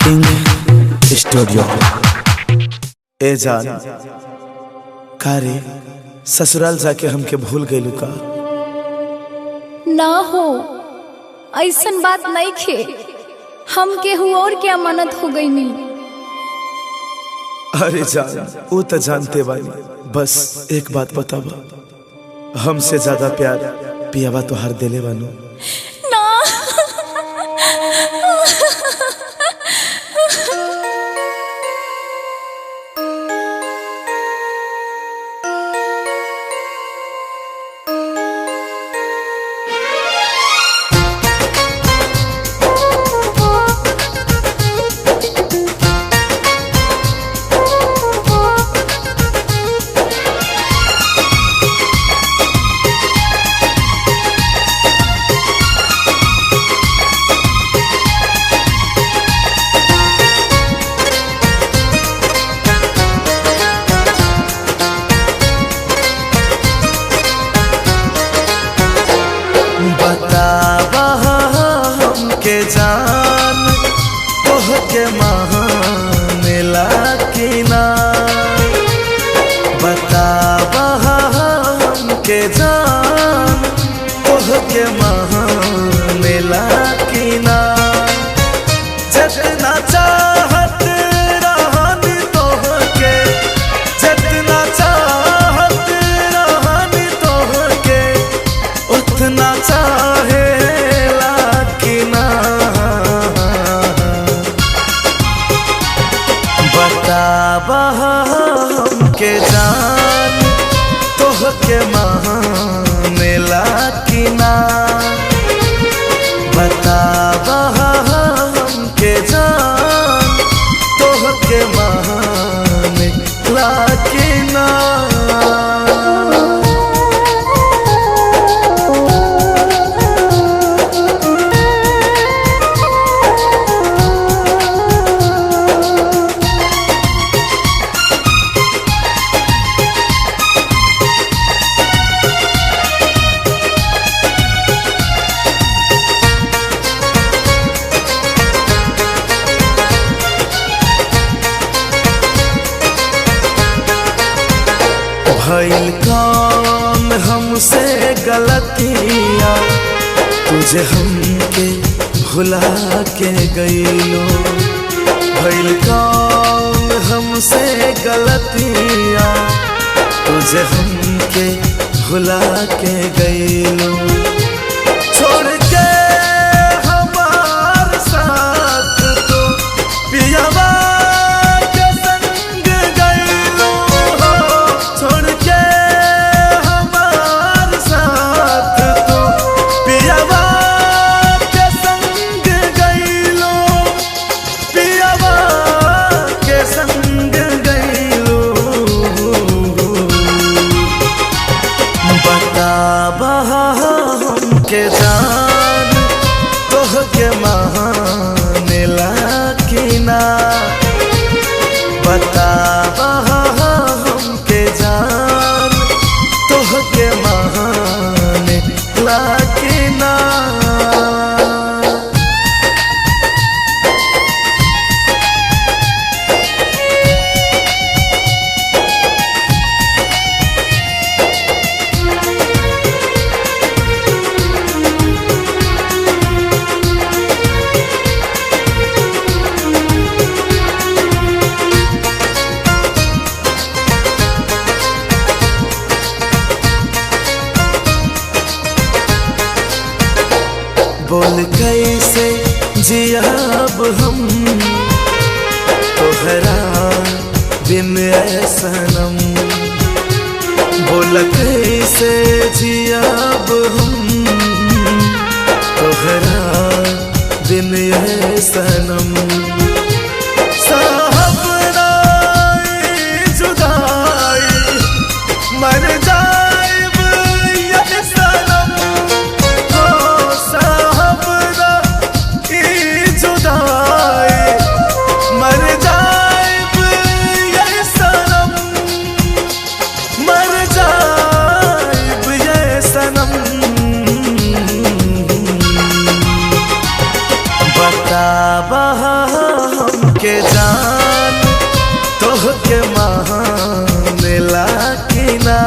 King studio. ए जान कारे ससुराल जाके हमके भूल गइलू का? ना हो, ऐसन बात नहीं खे। हम केहू और के अमानत हो गई नी। अरे जान, वो तो जानते बानी, बस एक बात बतावा, हमसे ज्यादा प्यार पियावा तो हर दिले बानू। ना। बतावा हमके जान, तोहके मानेला कि ना? बतावा हमके जान, तोहके मानेला कि ना? जितना चाहत रहन तोहके, जितना चाहत रहन तोहके, उतना चाहेला कि ना? बतावा हमके जान, तोहके मानेला कि ना? बतावा हमके जान, तोहके मानेला कि ना? भइल कौन हमसे गलतिया, तुझे हमके भुला के गईलो? भइल कौन हमसे गलतिया, तुझे हमके भुला के गईलो? छोड़ के हमार साथ तो पियावा के संग गईलो हो। छोड़ के हमार साथ तो पियावा के संग गईलो, पियावा के संग गईलो। बतावा हमके जान, तोहके मानेला कि ना? बतावा हमके जान, तोहके मानेला कि ना? बोल कैसे जियाब हम तोहरा बिन ऐ सनम? बोल कैसे जियाब हम तोहरा बिन ऐ सनम? साहब राय जुदाई, मर जाएब ये सनम। हो साहब राय जुदाई, मर जाएब ये सनम, मर जाएब ये सनम। बतावा हमके जान तोहके मानेला कि ना।